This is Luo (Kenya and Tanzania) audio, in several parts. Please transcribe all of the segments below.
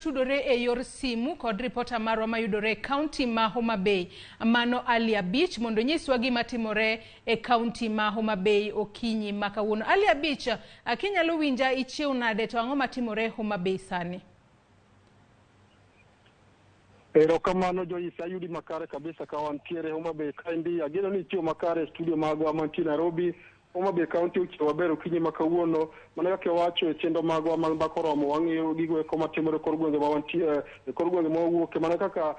Tudore e yor simu kod ripota marwa mayudore e kaunti ma Homa Bay, mano Ali Abich, mondo onyiswa gima timore e kaunti ma Homa Bay okinyi ma kawuono. Ali Abich, kinyalo winja ichiew nade to ang'o matimore Homa Bay sani? Erokamano Joyce, ayudi makare kabisa ka wantiere Homa Bay kaendi. Ageno ni ichiew makare e studio magwa mantie Nairobi. Homa Bay County ochiew maber okinyi ma kawuono. Mana kaka iwacho e chenro magwa mag mbaka oromo, wang'iyo gigo eko matimore e kor gwenge ma wantie, e kor gwenge ma wawuoke. Mana kaka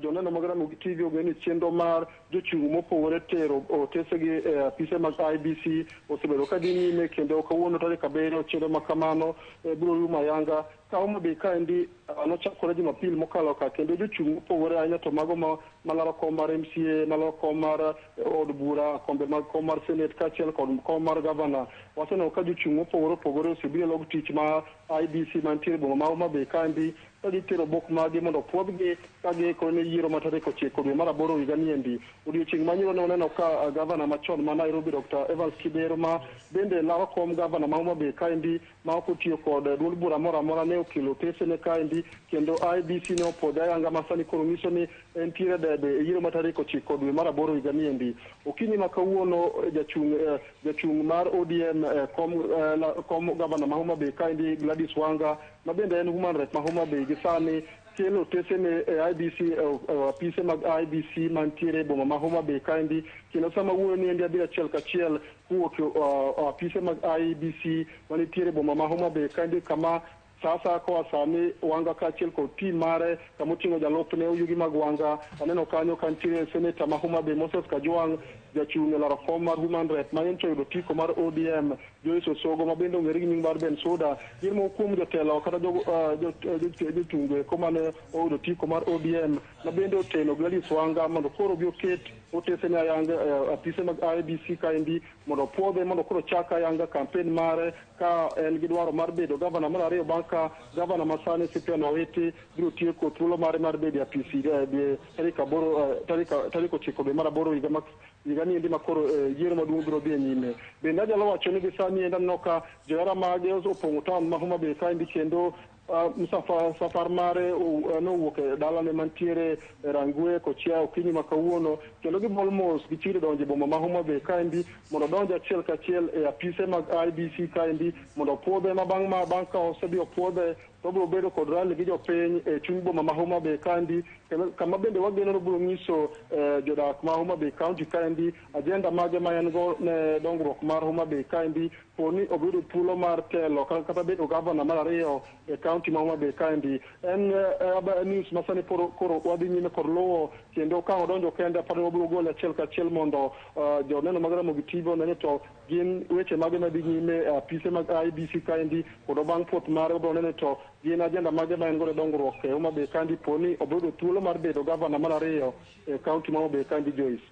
joneno mag Ramogi TV ong'eyo ni chenro mar jochung' mopogore tero otesegi e apise mag IEBC osebedo ka dhi nyime kendo kawuono tarik 7 chenro ma kamano biro rumo ayanga. Ka Homa Bay kaendi nochakore Jumapil mokalo ka kendo jochung' mopogore ahinya to mago ma malaro kom mar MCA, malaro kom mar od bura, kombe mag kom mar Senate kaachiel kod kom mar gavana. Waseneno ka jochung' mopogore opogore osebiro e log tich ma IEBC mantiere e boma ma Homa Bay kaendi ka gitero obok maggi mondo opuodhgi ka giikore ne yiero ma tarik 9 dwe mar 8 higa niendi. Odiochieng' ma nyoro ne waneno ka gavana machon ma Nairobi Dr. Evans Kidero ma bende laro kom gavana ma Homa Bay kaendi ma ok otiyo kod duond bura moro amora ne okelo otesene kaendi kendo IEBC ne opuodhe ayanga ma sani koro nyiso ni entiere debe e yiero ma tarik 9 dwe mar 8 higa niendi. Okinyi ma kawuono jachung' mar ODM kom gavana ma Homa Bay kaendi Gladys Wanga ma bende en woman rep ma Homa Bay gi sani kelo otesene e IEBC apise mag IEBC mantiere e boma ma Homa Bay kaendi kendo sama wuoyo ni endi abiro achiel kachiel kowuok e apise mag IEBC manitiere e boma ma Homa Bay kaendi kama sasa koa sani Wanga kaachiel kod tim mare kama oting'o jalupne Oyugi mag Wanga. Aneno kanyo ka nitiere seneta ma Homa Bay Moses Kajwang', jachung' e laro kom mar Woman Rep ma nyocha oyudo otiko mar ODM Joyce Osogo ma bende ong'ere gi nying mar Ben Suda. Gin moko kuom jotelo kata jotung' eko mane oyudo otiko mar ODM ma bende oteno Gladys Wanga mondo koro obi oket otesene ayanga apise mag IEBC kaendi mondo opuodhe mondo koro ochak ayanga kampen mare ka en gi dwaro mar bedo gavana mar ariyo bang' ka gavana masani Cyprian Owiti biro tieko thuolo mare mar bedo e apisi tarik 9 dwe mar 8 higa niendi ma koro yiero maduong' biro dhi e nyime. Bende anyalo wacho ni gi sani endi aneno ka johera mage opong'o taon ma Homa Bay kaendi kendo safar mare nowuok e dalane mantiere e Rangwe kochia okinyi ma kawuono kendo gimol mos gichiegni donjo e boma ma Homa Bay kaendi mondo odonj achiel kachiel e apise mag IEBC kaendi mondo opuodhe ma bang' ka osedhi opuodhe to obiro bedo kod rally gi jopiny e chuny boma ma Homa Bay kaendi kama bende wageno ni obiro nyiso jodak ma Homa Bay County kaendi agenda mage ma en go ne dongruok mar Homa Bay kaendi poni obiro thuolo mar telo kata bedo gavana mar ariyo e county ma Homa Bay kaendi. En news ma sani koro wadhi nyime kod luwo kendo ka odonjo kende aparo ni wabiro gole achiel kachiel mondo joneno mag Ramogi TV one ni to gin weche mage madhi nyime e apise mag IEBC kaendi kod bang' puoth mare wabiro neno to gin agenda mage ma en godo e dongruok e Homa Bay kaendi poni obiro yudo thuolo mar bedo gavana mar ariyo e county ma Homa Bay kaendi Joyce.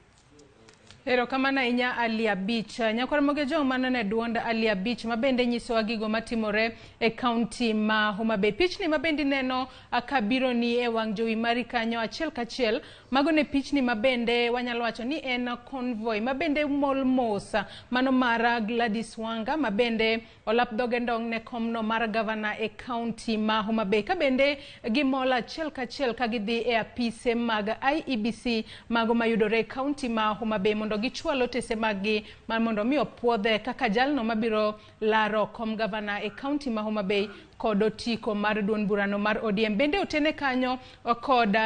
Erokamano ahinya Ali Abich. Nyakwar Mogejo mano ne duond Ali Abich ma bende nyisowa gigo matimore e kaunti ma Homa Bay. Pichni ma bende ineno ka biro ni e wang' jowi mari kanyo achiel kachiel, mago ne pichni ma bende wanyalo wacho ni en convoy ma bende mol mos mano mar Gladys Wanga ma bende olap dhoge ndong' ne komno mar gavana e kaunti ma Homa Bay ka bende gimol achiel kachiel ka gidhi e apise mag IEBC mago mayudore e kaunti ma Homa Bay mondo gichwal otese maggi mar mondo mi opuodhe kaka jalno mabiro laro kom gavana e kaunti ma Homa Bay kod otiko mar duond burano mar ODM. Bende otene kanyo kod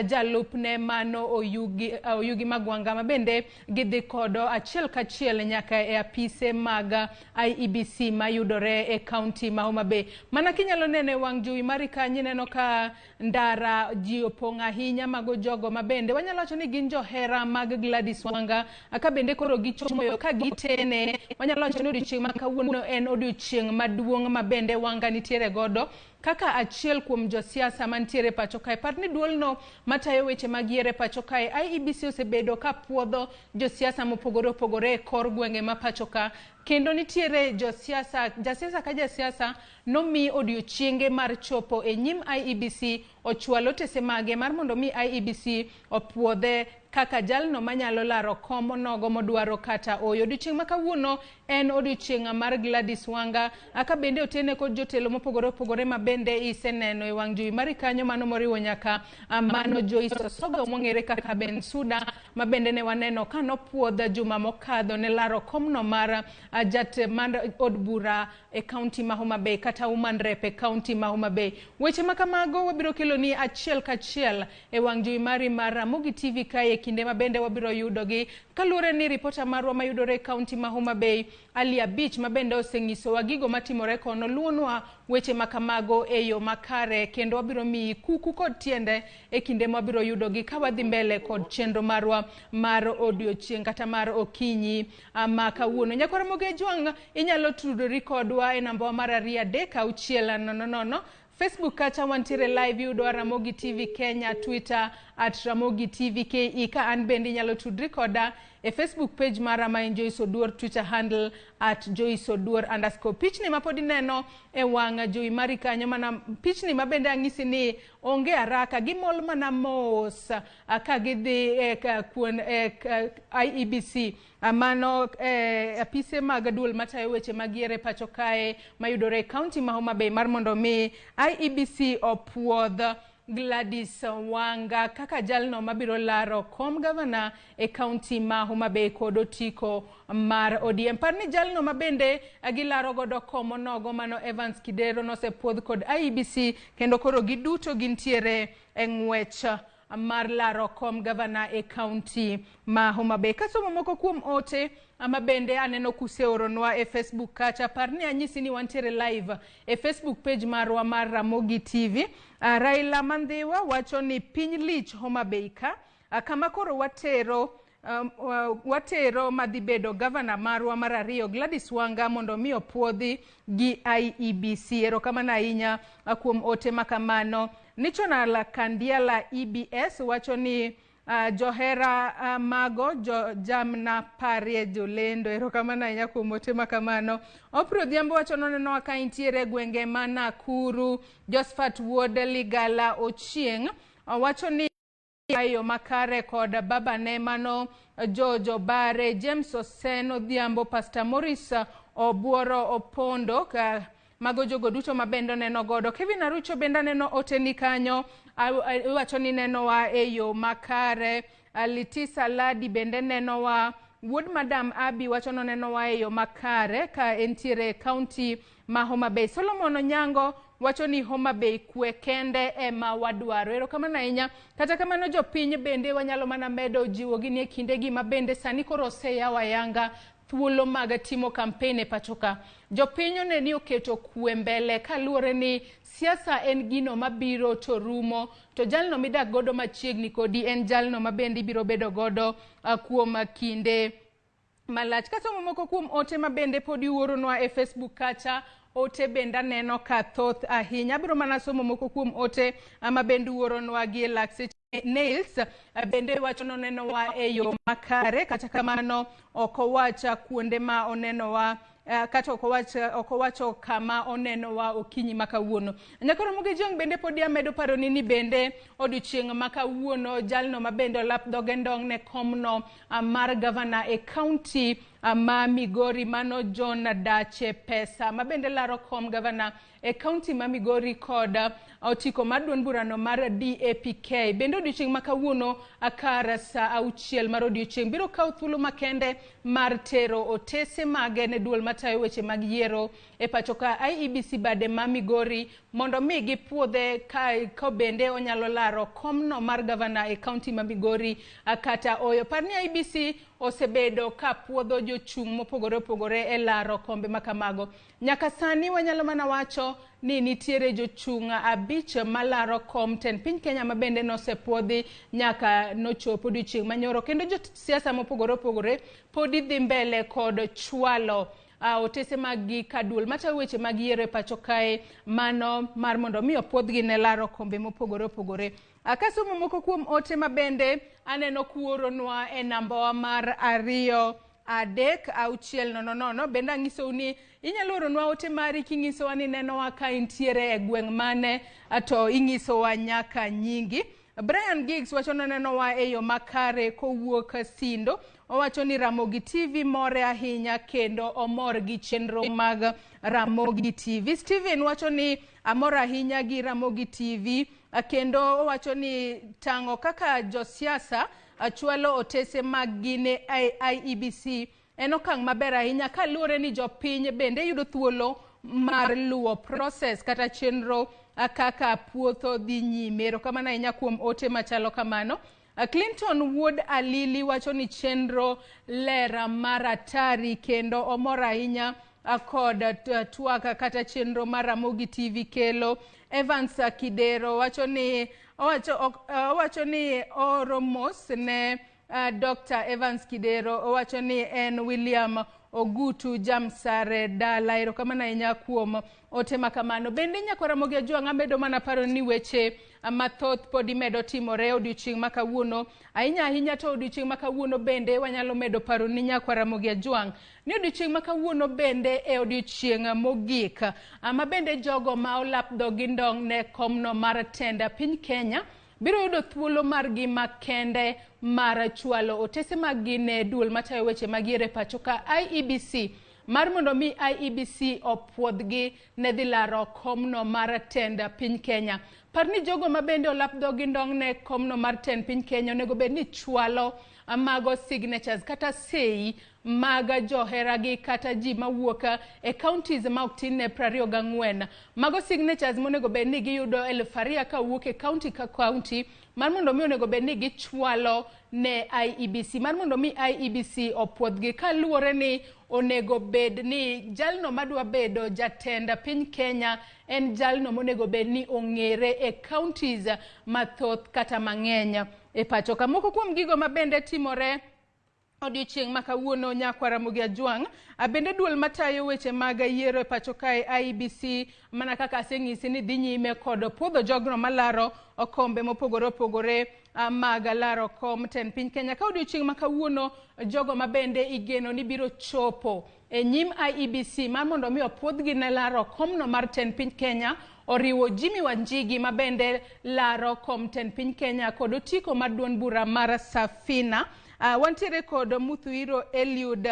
jalupne mano Oyugi Magwanga ma bende gidhi kodo achiel kachiel nyaka e apise mag IEBC mayudore e kaunti ma Homa Bay. Mana kinyalo neno e wang' jowi mari kanyo ineno ka ndara ji opong' ahinya mago jogo ma bende wanyalo wacho ni gin johera mag Gladys Wanga ka bende koro gichomo yo ka gitene. Wanyalo wacho ni odiochieng' ma kawuono en odiochieng' maduong' ma bende Wanga nitiere godo kaka achiel kuom josiasa mantiere pacho kae. Par ni duolno matayo weche mag yiero e pacho kae IEBC osebedo ka puodho josiasa mopogore opogore e kor gwenge ma pacho ka kendo nitiere josiasa, jasiasa ka jasiasa nomi odiochienge mar chopo e nyim IEBC ochwal otese mage mar mondo mi IEBC opuodhe kaka jalno manyalo laro kom onogo modwaro kata oyo. Odiochieng' ma kawuono en odiochieng' mar Gladys Wanga ka bende otene kod jotelo mopogore opogore maber. bende iseneno e wang' jowi mari kanyo, mano moriwo nyaka mano Joyce Osogo mong'ere kaka Bensuda, ma bende ne waneno ka nopuodh juma mokadho ne laro komno mar jat mar od bura e kaunti ma Homa Bay kata Woman Rep e kaunti ma Homa Bay. Weche ma kamago wabiro kelo ni achiel kachiel e wang' jowi mari mar Ramogi TV kae e kinde ma bende wabiro yudogi kaluwore ni ripota marwa mayudore e kaunti ma Homa Bay Ali Abich ma bende osenyisowa gigo matimore kono luonwa weche ma kamago e yo makare kendo wabiro miyi kuku kod tiende e kinde ma wabiro yudogi ka wadhi mbele kod chenro marwa mar odiochieng' kata mar okinyi ma kawuono. Nyakwar Ramogi Ojwang' inyalo tudori kodwa e namba wa mar 2 3 6 0 0. Facebook kacha wantiere live, iyudowa Ramogi TV Kenya, Twitter at Ramogi TV KE. Ka an bende inyalo tudri koda e Facebook page mara ma en Joyce Oduor, Twitter handle at Joyce Oduor underscore. Pichni ma pod ineno e wang' jowi mari kanyo, mana pichni ma bende ang'isi ni onge haraka, gimol mana mos ka gidhi e kuon e IEBC, mano apise mag duol matayo weche mag yiero e pacho kae mayudore e kaunti ma Homa Bay, mar mondo mi IEBC opuodh Gladys Wanga kaka jalno mabiro laro kom gavana e kaunti ma Homa Bay kod otiko mar ODM. Par ni jalno mabende gilaro godo kom onogo mano Evans Kidero nosepuodh kod IEBC, kendo koro giduto gintiere e ng'wech mar laro kom gavana e kaunti ma Homa Bay. Kasomo moko kuom ote ama bende aneno kuseoronwa e Facebook kacha, par ni anyisi ni wantiere live e Facebook page marwa mar Ramogi TV. Raila Mandhiwa wacho ni piny lich Homa Bay ka, kama koro watero madhi bedo gavana marwa mar ariyo Gladys Wanga mondo mi opuodhi gi IEBC. Erokamano ahinya kuom ote makamano. Nichonal Kandiala EBS wacho ni johera mago jo jamna parie jolendo. Erokamano ahinya kuom ote makamano. Opro Odhiambo wacho nonenowa ka intiere e gwenge ma Nakuru. Josephat Wuod Ligala Ochieng' wacho ni yo makare kod babane mano Jojo Bare. James Osen Odhiambo, Pastor Morris Obuoro Opondo, ka mago jogo duto ma bende oneno godo. Kevin Arucho bende aneno oteni kanyo, iwacho ni nenowa e yo makare. Litisa Ladi bende nenowa. Wuod Madam Abi wacho ni onenowa e yo makare ka entiere e kaunti ma Homa Bay. Solomon Onyango wacho ni Homa Bay kwe kende ema wadwaro. Erokamano ahinya. Kata kamano jopiny bende wanyalo mana medo jiwogi ni e kindegi ma bende sani koro oseyawo ayanga thuolo mag timo kampen e pacho ka. Jopiny one ni oketo kwe mbele kaluwore ni siasa en gino mabiro to rumo, to jalno midak godo machiegni kodi en jalno ma bende ibiro bedo godo kuom kinde malach. Kasomo moko kuom ote ma bende pod iuoronwa e Facebook kacha, ote bende aneno ka thoth ahinya. Abiro mana somo moko kuom ote ma bende uoronwa gi e lak seche. Nails bende wacho nonenowa e yo makare, kata kamano ok owach kuonde ma onenowa, kata ok owacho kama onenowa okinyi ma kawuono. Nyaka Ramogi Ojwang' bende pod amedo paroni ni bende odiochieng' ma kawuono jalno ma bende olap dhoge ndong' ne komno mar gavana e kaunti ma Migori mano John Dache Pesa ma bende laro kom gavana e kaunti ma Migori kod otiko mar duond burano mar DAPK. Bende odiochieng' ma kawuono kar saa 6 mar odiochieng' biro kawo thuolo makende mar tero otese mage ne duol matayo weche mag yiero e pacho ka IEBC bade ma Migori mondo mi gipuodhe ka bende onyalo laro komno mar gavana e kaunti ma Migori kata oyo. Par ni IEBC osebedo ka puodho jochung' mopogore opogore e laro kombe makamago. Nyaka sani wanyalo mana wacho ni nitiere jochung' 5 malaro kom tend piny Kenya ma bende nosepuodhi nyaka nochopo odiochieng' manyoro, kendo josiasa mopogore opogore pod dhi mbele kod chwalo otese mag gi ka duol matayo weche mag yiero e pacho kae mano mar mondo mi opuodhgi ne laro kombe mopogore opogore. Kasomo moko kuom ote ma bende aneno kuoronwa e nambawa mar 2 3 6 0 0. Bende ang'isou ni inyalo oronwa ote mari king'isowa ni nenowa ka intiere e gweng' mane, to ing'isowa nyaka nyingi. Brian Giggs wacho ni onenowa e yo makare kowuok Sindo. Owacho ni Ramogi TV more ahinya kendo omor gi chenro mag Ramogi TV. Steven wacho ni amor ahinya gi Ramogi TV kendo owacho ni tang'o kaka josiasa chwalo otese mag-gi ne IEBC en okang' maber ahinya kaluwore ni jopiny bende yudo thuolo mar luwo process kata chenro kaka puotho dhi nyime. Erokamano ahinya kuom ote machalo kamano. Clinton wuod Alili wacho ni chenro ler mar atari kendo omor ahinya kod twak kata chenro mar Ramogi TV kelo. Evans Kidero wacho ni owacho ni ooro mos ne Dr. Evans Kidero. Owacho ni en William Ogutu Jamsare dala. Erokamano ahinya kuom ote makamano. Bende nyakwar Ramogi Ajwang' amedo mana paro ni weche mathoth pod imedo timore odiochieng' ma kawuono. Ahinya ahinya to odiochieng' ma kawuono bende wanyalo medo paro ni nyakwar Ramogi Ajwang' ni odiochieng' ma kawuono bende e odiochieng' mogik ma bende jogo ma olap dhogi ndong' ne komno mar tend piny Kenya biro yudo thuolo margi makende mar chwalo otese maggi ne duol matayo weche mag yiero e pacho ka IEBC mar mondo mi IEBC opuodhgi ne dhi laro komno mar tend piny Kenya. Par ni jogo ma bende olap dhogi ndong' ne komno mar tend piny Kenya onego bed ni chwalo mago signatures kata sei mag joheragi kata ji mawuok e counties ma ok tin ne 24. Mago signatures monego bed ni giyudo 2000 kawuok e county ka county mar mondo mi onego bed ni gichwalo ne IEBC mar mondo mi IEBC opuodhgi kaluwore ni onego bed ni jalno madwa bedo jatend piny Kenya en jalno monego bed ni ong'ere e counties mathoth kata mang'eny e pacho ka. Moko kuom gigo ma bende timore odiochieng' ma kawuono nyakwar Ramogi Ajwang', bende duol matayo weche mag yiero e pacho kae IEBC mana kaka aseng'isi ni dhi nyime kod puodho jogno malaro kombe mopogore opogore mag laro kom tend piny Kenya. Ka odiochieng' ma kawuono jogo ma bende igeno ni biro chopo e nyim IEBC mar mondo mi opuodhgi ne laro komno mar tend piny Kenya oriwo Jimmy Wanjigi ma bende laro kom tend piny Kenya kod otiko mar duond bura mar Safina. Wantiere kod Muthuiro Eliud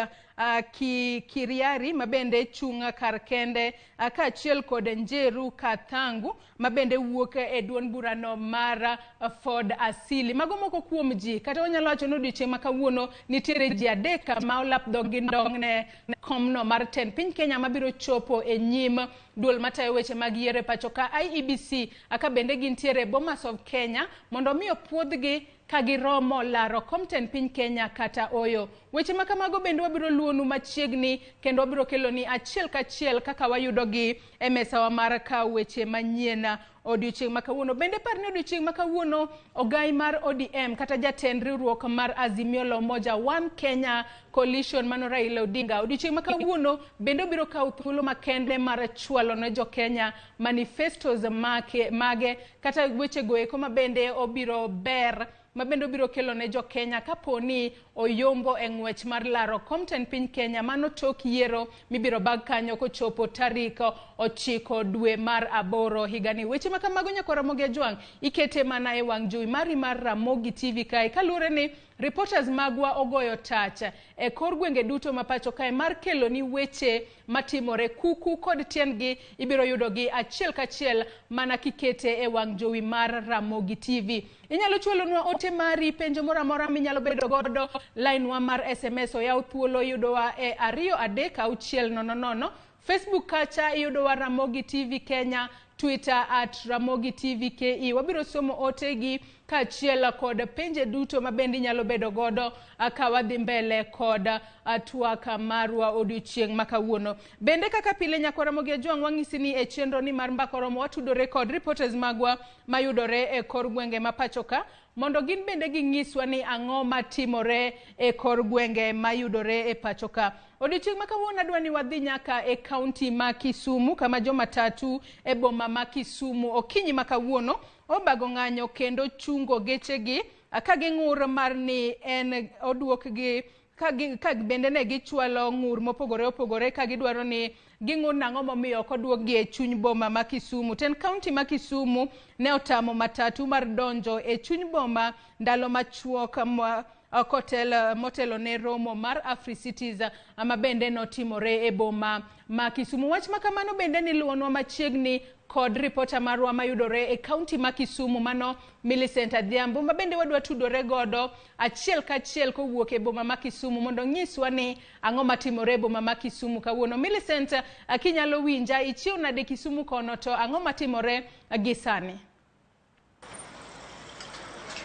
Kiriari ma bende chung' kar kende kaachiel kod Njeru Kathangu ma bende wuok e duond burano mar Ford Asili. Mago moko kuom ji kata wanyalo wacho ni odiochieng' ma kawuono nitiere ji adek ma olap dhogi ndong' ne komno mar tend piny Kenya mabiro chopo e nyim duol matayo weche mag yiero e pacho ka IEBC ka bende gintiere Bomas of Kenya mondo mi opuodhgi ka giromo laro kom tend piny Kenya kata oyo. Weche ma kamago bende wabiro luwonu machiegni kendo wabiro keloni achiel kachiel kaka wayudogi e mesawa mar kawo weche manyien odiochieng' ma kawuono. Bende par ni odiochieng' ma kawuono ogai mar ODM kata jatend riwruok mar Azimio la Umoja One Kenya Coalition mano Raila Odinga odiochieng' ma kawuono bende obiro kawo thuolo makende mar chwalo ne jo Kenya manifestos mage kata wechego eko ma bende obiro ber ma bende obiro kelo ne jo Kenya kapo ni oyombo e ng'wech mar laro kom tend piny Kenya mano tok yiero mibiro bag kanyo kochopo tarik 9 dwe mar 8 higani. Weche ma kamago nyakwar Ramogi Ajwang' ikete mana e wang' jowi mari mar Ramogi TV kae kaluwore ni reporters magwa ogoyo tach e kor gwenge duto ma pacho kae mar kelo ni weche matimore kuku kod tiendgi ibiro yudogi achiel kachiel mana kikete e wang' jowi mar Ramogi TV. Inyalo chwalonwa ote mari, penjo moro amora minyalo bedo godo, line wa mar SMS oyaw thuolo, iyudowa e 2 3 6 0 0. Facebook kacha iyudowa Ramogi TV Kenya, Twitter at Ramogi TV KE. Wabiro somo otegi kaachiel kod penje duto ma bende inyalo bedo godo ka wadhi mbele kod twak marwa odiochieng' ma kawuono. Bende kaka pile nyakwar Ramogi Ajwang' wang'isi ni e chenro ni mar Mbaka Oromo watudore kod reporters magwa mayudore e kor gwenge ma pacho ka mondo gin bende ging'iswa ni ang'o matimore e kor gwenge mayudore e pacho ka. Odiochieng' ma kawuono adwa ni wadhi nyaka e kaunti ma Kisumu kama jomatatu e boma ma Kisumu okinyi ma kawuono obago ng'anyo kendo chungo gechegi ka ging'ur mar ni en oduokgi ka bende ne gichwalo ng'ur mopogore opogore ka gidwaro ni Ging'ur nang'o momiyo ok oduokgi e chuny boma ma Kisumu. Tend kaunti ma Kisumu ne otamo matatu mar donjo e chuny boma ndalo machuok motelo ne romo mar Africities ma bende notimore e boma ma Kisumu. Wach ma kamano bende niluwonwa machiegni kod ripota marwa mayudore e kaunti ma Kisumu, mano Millicent Adhiambo, ma bende wadwa tudore godo achiel kachiel kowuok e boma ma Kisumu mondo onyiswa ni ang'o matimore e boma ma Kisumu kawuono. Millicent, kinyalo winja, ichiew nade Kisumu kono, to ang'o matimore gi sani?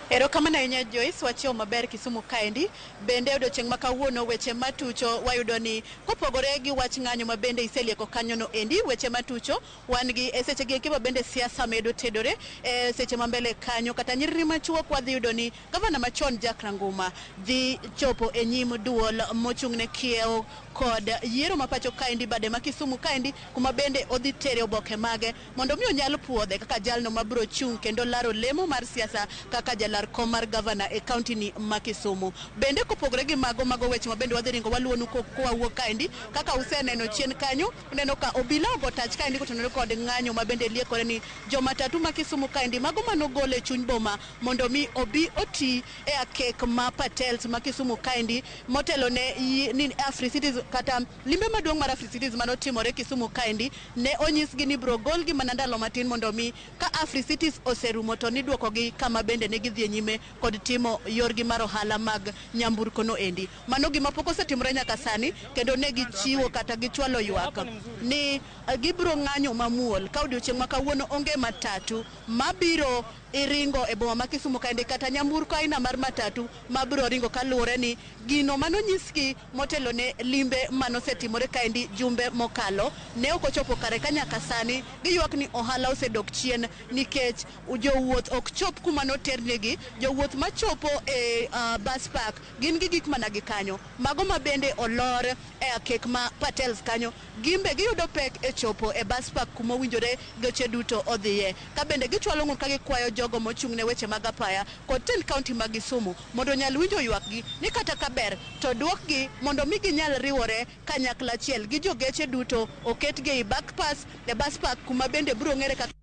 Erokamano ahinya Joyce, wachiew maber Kisumu kaendi. Bende odiochieng' ma kawuono weche matucho wayudo ni kopogore gi wach ng'anyo ma bende iselieko kanyono endi, weche matucho wan gi e seche gi eki ma bende siasa medo tedore e seche ma mbele kanyo kata nyiriri machuok wadhi yudo ni gavana machon Jack Ranguma dhi chopo e nyim duol mochung' ne kiewo kod yiero ma pacho kaendi bade ma Kisumu kaendi kuma bende odhi tere oboke mage mondo mi onyal puodhe kaka jalno mabiro chung' kendo laro lemo mar siasa kaka jalar kom mar gavana e kaunti ni ma Kisumu. Bende kopogore gi mago weche ma bende wadhi ringo waluwonu kowawuok kaendi kaka useneno chien kanyo, uneno ka obila ogo tach kaendi kotenore kod ng'anyo ma bende liekore ni jomatatu ma Kisumu kaendi mago manogol e chuny boma mondo mi obi oti e akek ma Patels ma Kisumu kaendi motelo ne ni Africities kata limbe maduong' mar Africities manotimore Kisumu kaendi ne onyisgi ni bro golgi mana ndalo matin mondo mi ka Africities oserumo to niduokogi kama bende ne gidhi nyime kod timo yorgi mar ohala mag nyamburko no endi. Mano gima pok osetimore nyaka sani kendo ne gichiwo kata gichwalo ywak ni gibiro ng'anyo mamuol ka odiochieng' ma kawuono onge matatu mabiro iringo e boma ma Kisumu kaendi kata nyamburko aina mar matatu mabiro ringo kaluwore ni gino manonyisgi motelo ne limbe manosetimore kaendi jumbe mokalo ne ok ochopo kare ka nyaka sani giywak ni ohala osedok chien nikech jowuoth ok chop kuma noternegi. Jowuoth machopo e bus park gin gi gik mana gi kanyo mago ma bende olor e akek ma Patels kanyo gimbe giyudo pek e chopo e bus park kuma owinjore geche duto odhiye. Ka bende gichwalo ng'ur ka gikwayo jogo mochung' ne weche mag apaya kod tend kaunti ma Kisumu mondo onyal winjo ywakgi ni kata ka ber to duokgi mondo mi ginyal riwore kanyakla achiel gi jogeche duto oketgi ei back pass e bus park kuma bende biro ng'ere kaka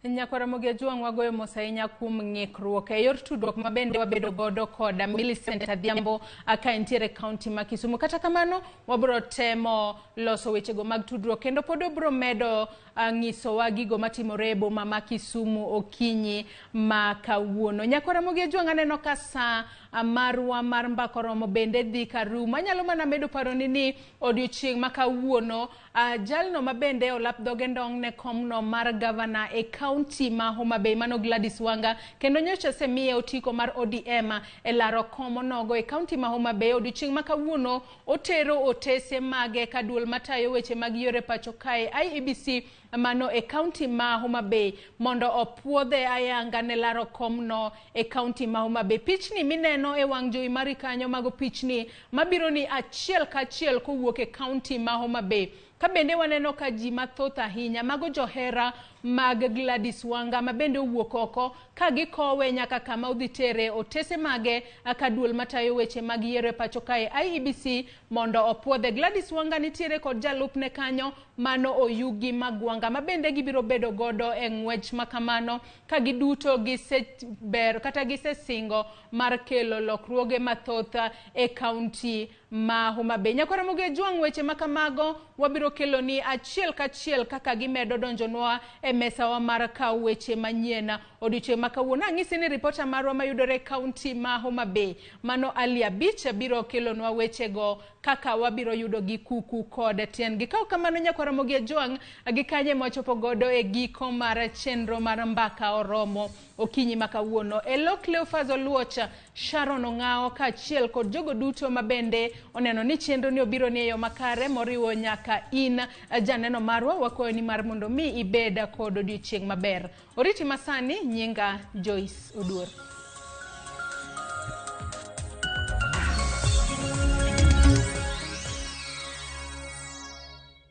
Nyakwara Ramogi Ajwang' wagoyo mos ahinya kuom ng'ikruok e yor tudruok ma bende wabedo godo kod Millicent Adhiambo ka entiere kaunti ma Kisumu. Kata kamano wabiro temo loso wechego mag tudruok kendo pod wabiro medo ng'isowa gigo matimore e boma ma Kisumu okinyi ma kawuono. Nyakwara Ramogi Ajwang' aneno ka saa marwa mar mbaka oromo bende dhi karumo. Anyalo mana medo paroni ni odiochieng' ma kawuono jalno ma bende olap dhoge ndong' ne komno mar gavana e kaunti ma Homa Bay mano Gladys Wanga kendo nyocha osemiye otiko mar ODM e laro kom onogo e kaunti ma Homa Bay. Odiochieng' ma kawuono otero otese mage ka duol matayo weche mag yore pacho kae IEBC mano e kaunti ma Homa Bay mondo opuodhe ayanga ne laro komno e kaunti ma Homa Bay. Pichni mineno e wang' jowi mari kanyo mago pichni mabiro ni achiel kachiel kowuok e kaunti ma Homa Bay. Ka bende waneno ka ji mathoth ahinya mago johera mag Gladys Wanga ma bende owuok oko ka gikowe nyaka kama odhi tere otese mage ka duol matayo weche mag yiero e pacho kae IEBC mondo opuodhe. Gladys Wanga nitiere kod jalupne kanyo mano Oyugi Magwanga ma bende gibiro bedo godo e ng'wech makamano ka giduto giseber kata gisesingo mar kelo lokruoge mathoth e kaunti ma Homa Bay. Nyakwara Ramogi Ajwang' weche makamago wabiro kelo ni achiel kachiel kaka gimedo donjonwa e mesawa mar kawo weche manyien odiochieng' ma kawuono. Ang'isi ni ripota marwa mayudore e kaunti ma Homa Bay mano Ali Abich biro kelonwa wechego kaka wabiro yudo gi kuku kod tiendgi. Ka ok kamano Nyakwara Ramogi Ajwang' gi kanye mwachopo godo e giko mar chenro mar mbaka oromo okinyi ma kawuono. Elo Cleophas Oluoch, Sharon Ong'ao kaachiel kod jogo duto ma bende oneno ni chenro ni obiro ni e yo makare moriwo nyaka in janeno marwa wakwayo ni mar mondo mi ibed kod odiochieng' maber. Oriti masani, nyinga Joyce Oduor.